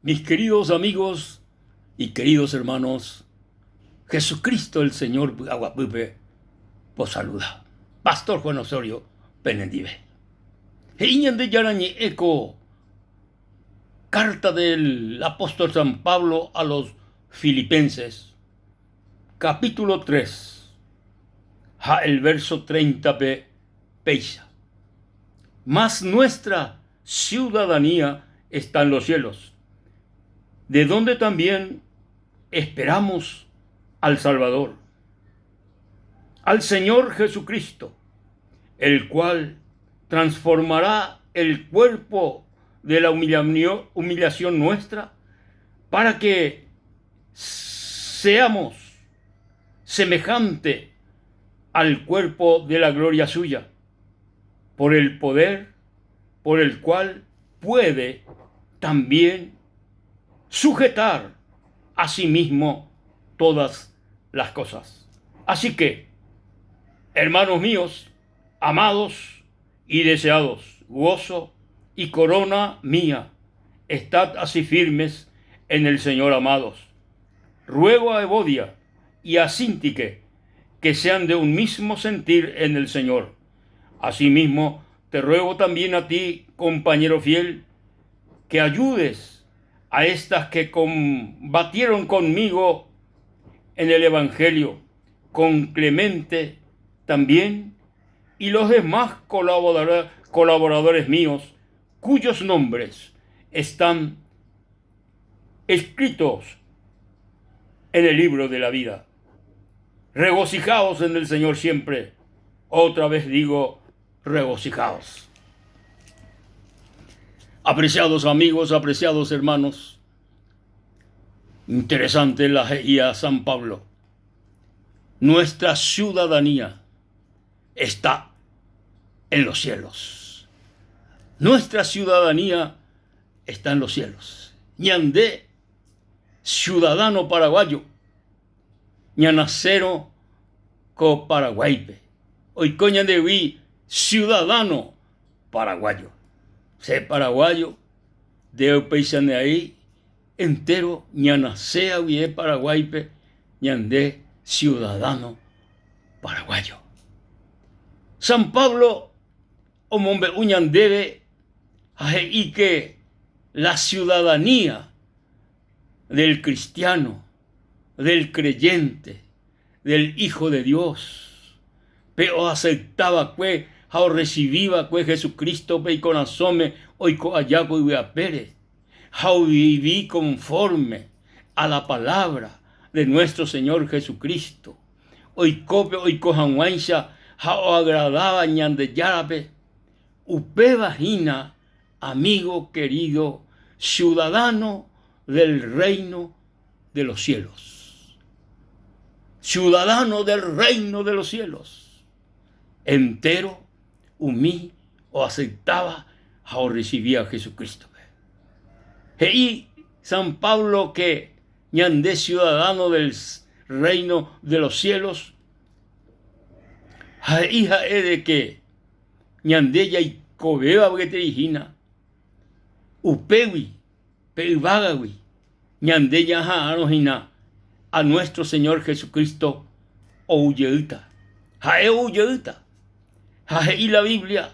Mis queridos amigos y queridos hermanos, Jesucristo el Señor py'aguapýpe posaluda. Pastor Juan Osorio penendive. He'i Ñandejára ñe'ẽ ko carta del apóstol San Pablo a los Filipenses, capítulo 3, ha el verso 30-pe péicha. Mas nuestra ciudadanía está en los cielos, de donde también esperamos al Salvador, al Señor Jesucristo, el cual transformará el cuerpo de la humillación nuestra para que seamos semejante al cuerpo de la gloria suya, por el poder por el cual puede también sujetar a sí mismo todas las cosas. Así que, hermanos míos, amados y deseados, gozo y corona mía, estad así firmes en el Señor, amados. Ruego a Evodia y a Síntique que sean de un mismo sentir en el Señor. Asimismo, te ruego también a ti, compañero fiel, que ayudes a estas que combatieron conmigo en el Evangelio, con Clemente también y los demás colaboradores míos, cuyos nombres están escritos en el libro de la vida. Regocijaos en el Señor siempre. Otra vez digo, regocijaos. Apreciados amigos, apreciados hermanos, interesante la he'ía San Pablo. Nuestra ciudadanía está en los cielos. Nuestra ciudadanía está en los cielos. Ñande ciudadano paraguayo, ñanasérõ ko Paraguáipe, oiko ñandegui ciudadano paraguayo. Che paraguayo, nde upéicha nde ai entero ñanasea guive Paraguáipe ñande ciudadano paraguayo. San Pablo omombe'u ñandéve ha he'i que la ciudadanía del cristiano, del creyente, del hijo de Dios, pe oacepta va'ekue ha orrecibi va'ekue Jesucristo-pe ikorasõme oiko aja ko yvy apére, ha ovivi conforme a la palabra de nuestro Señor Jesucristo, oiko pe oiko hag̃uáicha ha oagradáva Ñandejárape, upéva hína amigo querido ciudadano del reino de los cielos. Ciudadano del reino de los cielos. Entero umi oaceptáva ha orrecibíva Jesucristo-pe. He'i San Pablo que ñande ciudadano del reino de los cielos ha he'i ha'e de que ñande jaikovéva gueteri hína upégui pe yvágagui ñande ñaha'arõ hína a nuestro Señor Jesucristo ou jeýta. Ha'e ou jeýta. Ha he'i la Biblia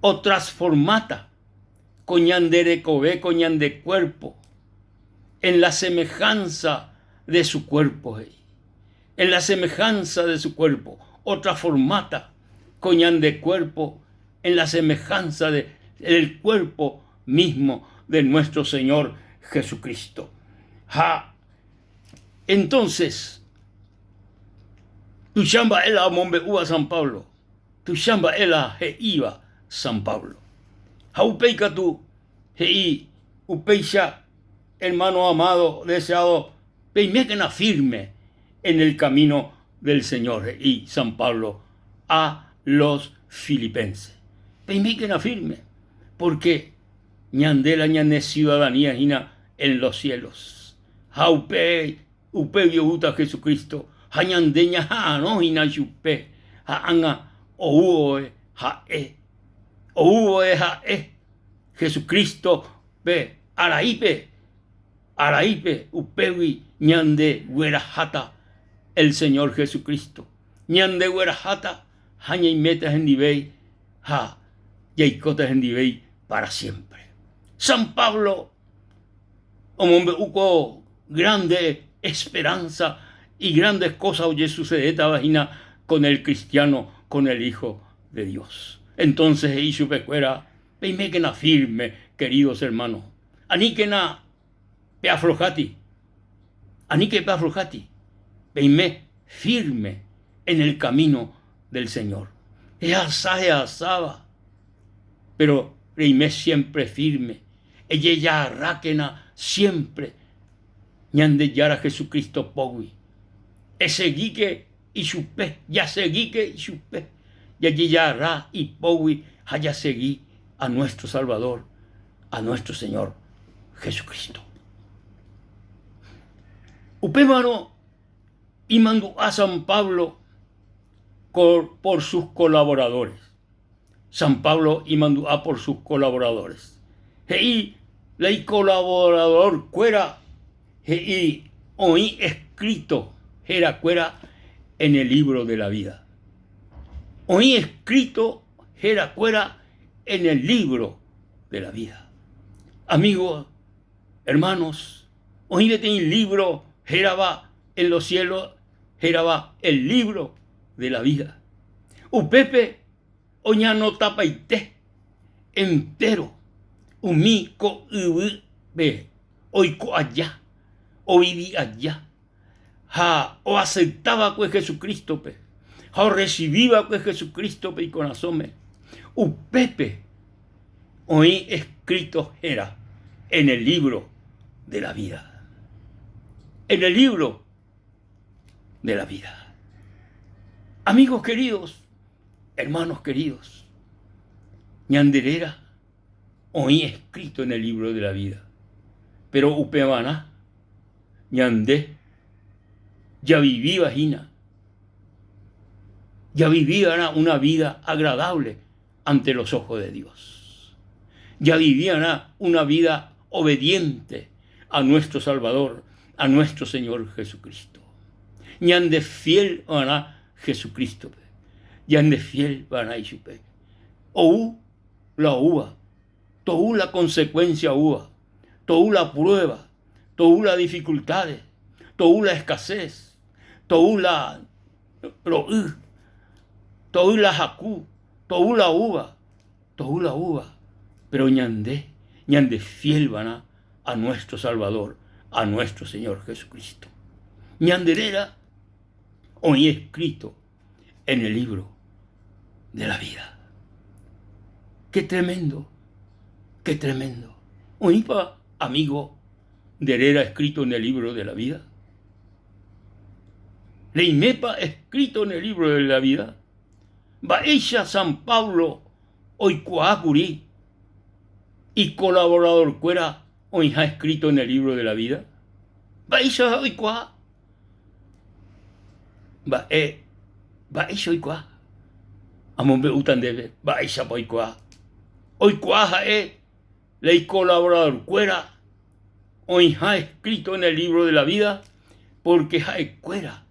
otransformáta ko ñande rekove, ko ñande cuerpo, en la semejanza de su cuerpo, he'i. En la semejanza de su cuerpo, otransformáta ko ñande cuerpo en la semejanza de el cuerpo mismo de nuestro Señor Jesucristo. Ha entonces, tuicha mba'e la omombe'úva San Pablo, tuicha mba'e la he'íva San Pablo. Ha upéi katu he'i upéicha, hermano amado, deseado, peimékena firme en el camino del Señor, he'i San Pablo a los filipenses. Peimékena firme, porque ñande la ñane ciudadanía hína en los cielos. Ha upe upégui oúta Jesucristo ha ñande ñaha'arõ hína chupe ha ág̃a ou vove ha'e, ou vove ha'e Jesucristo pe. Araípe, araípe upégui ñande gueraháta el Señor Jesucristo. Ñande gueraháta ha ñaiméta hendivéi ha jaikóta hendivéi para siempre. San Pablo omombe'u ko grande esperanza y grandes cosas ojesucedétava hína con el cristiano, con el hijo de Dios. Entonces he'i chupekuéra, Peimékena firme, queridos hermanos. Aníkena peaflojati, aníke peaflojati, peime firme en el camino del Señor. Ehasa ehasáva, pero reime siempre firme. Ejejagarrákena siempre Ñandejára Jesucristo pógui. Esegíke ichupe, jasegíke ichupe, jajejagarra ipógui ha jasegi a nuestro Salvador, a nuestro Señor Jesucristo. Upémarõ imandu'a San Pablo por sus colaboradores. San Pablo imandu'a por sus colaboradores. He'i la icolaborador-kuéra he'i oĩ escrito herakuéra en el libro de la vida. Oĩ escrito herakuéra en el libro de la vida. Amigos, hermanos, oĩ peteĩ libro hérava en los cielos, hérava el libro de la vida. Upépe oñanotapaite entéro umi ko yvýpe oiko aja, ovivi aja ha oasepta va'ekue Jesucrístope ha orresivi va'ekue Jesucrístope ikorasõme, upépe oĩ escrito héra en el libro de la vida. En el libro de la vida. Amigos queridos, hermanos queridos, ñande réra oĩ escrito en el libro de la vida. Pero upevarã ñande javivíva hína, javivívarã una vida agradable ante los ojos de Dios. Javivívarã una vida obediente a nuestro Salvador, a nuestro Señor Jesucristo. Ñande fiel va'erã Jesucristo-pe, ñande fiel va'erã ichupe. Ou la oúva, tou la consecuencia oúva, tou la prueba, tou la dificultades, tou la escasez, tou la ro'y, tou la haku, tou la oúva, tou la oúva, pero ñande, ñande fiel va'erã a nuestro Salvador, a nuestro Señor Jesucristo. Ñande réra oĩ escrito en el libro de la vida. Qué tremendo, qué tremendo. Oĩpa amigo nde réra escrito en el libro de la vida? Reimépa escrito en el libro de la vida? Mba'éicha San Pablo oikuaa kuri icolaboradorkuéra oĩha escrito en el libro de la vida? Mba'éicha oikuaa? Mba'e, mba'éicha oikuaa? Amombe'úta ndéve mba'éichapa oikuaa. Oikuaa ha'e la icolaboradorkuéra oĩha escrito en el libro de la vida porque ha'ekuéra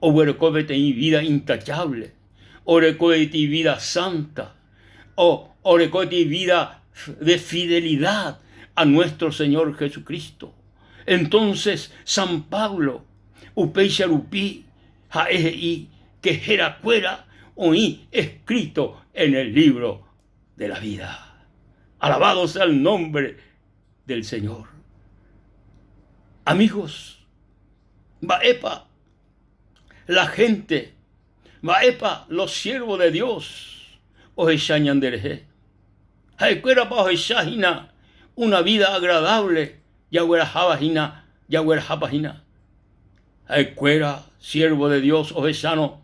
oguereko peteĩ vida intachable, oreko peteĩ vida santa, oreko peteĩ vida de fidelidad a nuestro Señor Jesucristo. Entonces San Pablo upéicha rupi ha'e he'i ke herakuéra oĩ escrito en el libro de la vida. Alabado sea el nombre del Señor. Amigos, mba'épa la gente, mba'épa los siervos de Dios ohecha ñanderehe? Ha'ekuérapa ohecha hína una vida agradable jagueraháva hína, jaguerahápa hína? Ha'ekuéra siervo de Dios ohechárõ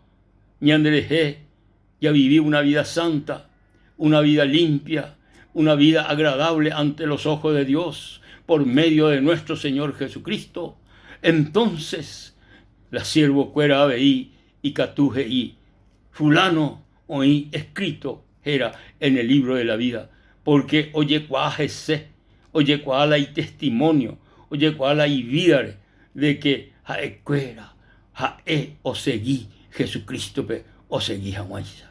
ñanderehe javivi una vida santa, una vida limpia, una vida agradable ante los ojos de Dios por medio de nuestro Señor Jesucristo, entonces la siervokuéra avei ikatu he'i, Fulano oĩ escrito héra en el libro de la vida, porque ojekuaa hese. Ojekuaa la itestimonio, ojekuaa la ivídare de que ha'ekuéra ha'e osegi Jesucristo-pe osegi hag̃uáicha.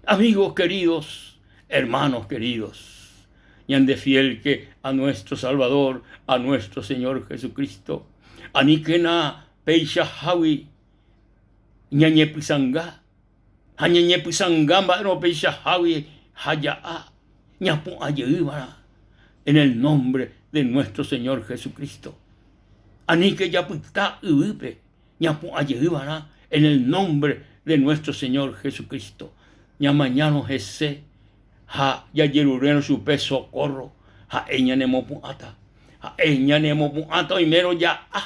Amigos queridos, hermanos queridos, ñande fiel-ke a nuestro Salvador, a nuestro Señor Jesucristo, aníkena peichahágui ñañepysãnga ha ñañepysãnga mba'érõ peichahágui ha ja'a ñapu'ã jey va'erã en el nombre de nuestro Señor Jesucristo. Aníke japyta yvýpe ñapu'ã jey va'erã en el nombre de nuestro Señor Jesucristo. Ñamañárõ hese ha jajerurérõ chupe socorro, ha'e ñanemopu'ãta. Ha'e ñanemopu'ãta oimérõ ja'a,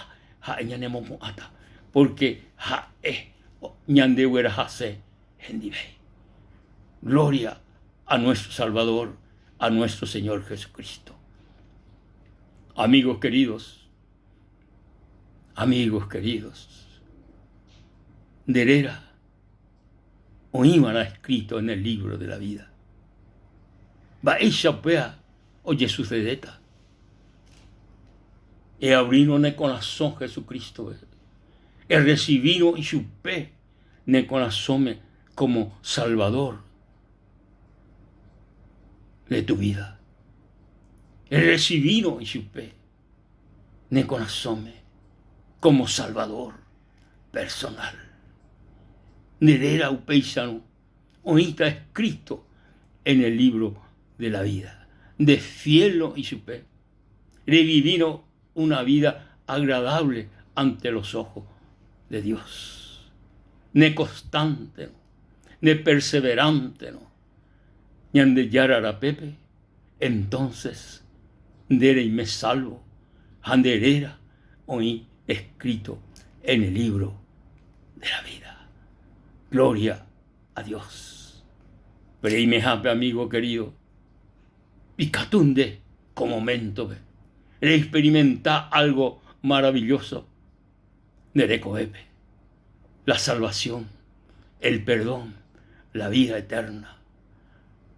ha'e ñanemopu'ãta, porque ha'e ñandeguerahase hendive. Gloria a nuestro Salvador, a nuestro Señor Jesucristo. Amigos queridos, amigos queridos, nde réra oĩva'erã escrito en el libro de la vida. Mba'éicha upéva ojesucedéta? Eabrírõ ne korasõ Jesucristo-pe, errecibírõ ichupe ne korasõme como Salvador de tu vida. Errecibírõ ichupe ne korasõme como Salvador personal. Nde réra upéicharõ oĩta escrito en el libro de la vida. Nde fiel-rõ ichupe, revivírõ una vida agradable ante los ojos de Dios. Ne constante-rõ, ne perseverante-rõ Ñandejára rapépe, entonces nde reime salvo ha nde réra oĩ escrito en el libro de la vida. Gloria a Dios. Reimehápe amigo querido, ikatu nde ko momento-pe reexperimenta algo maravilloso nde rekovépe, la salvación, el perdón, la vida eterna.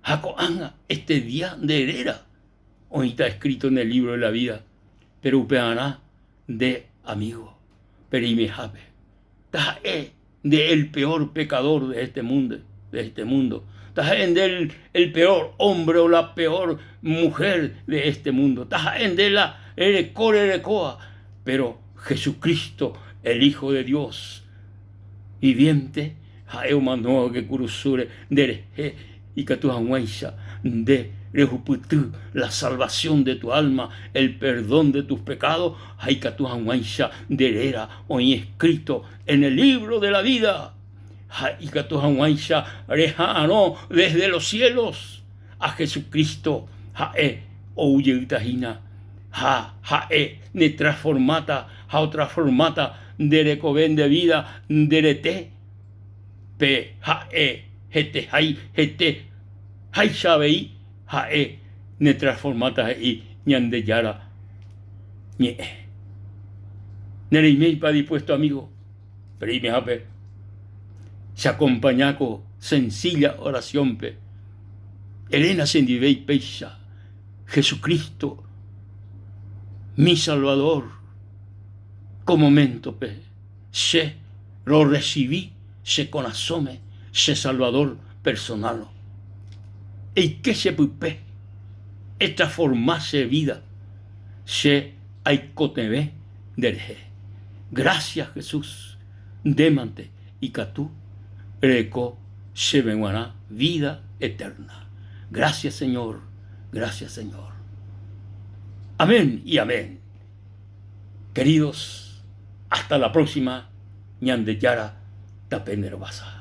Ha ko'ág̃a este día nde réra oĩta escrito en el libro de la vida, pero upearã nde amigo pe reimehápe, taha'e nde el peor pecador de este mundo, de este mundo, taha'e nde el, el peor hombre o la peor mujer de este mundo, taha'e nde la rereko rerekóva, pero Jesucristo, el Hijo de Dios viviente, ha'e omanóva kurusúre nderehe ikatu hag̃uáicha nde rehupyty la salvación de tu alma, el perdón de tus pecados ha ikatu hag̃uáicha nde réra oĩ escrito en el libro de la vida ha ikatu hag̃uáicha reha'arõ desde los cielos a Jesucristo ha'e ou jeýta hína ha ha'e ne transformáta ha otransformáta nde rekove nde vida nde rete pe ha'e hetehái hete háicha avei ha'e ne transformáta he'i Ñandejára ñe'ẽ. Nereiméipa dispuesto amigo? Reimehápe che acompaña ko sencilla oración-pe. Eréna chendive péicha, Jesucristo, mi Salvador, ko momento-pe che rorrecibi che korasõme che Salvador personal-õ. Eike che pype, etransforma che vida, che aikotevẽ nderehe. Gracias Jesús, ndémante ikatu reko chéve g̃uarã vida eterna. Gracias Señor, gracias Señor. Amén y amén. Queridos, hasta la próxima, Ñandejára tapenderovasa.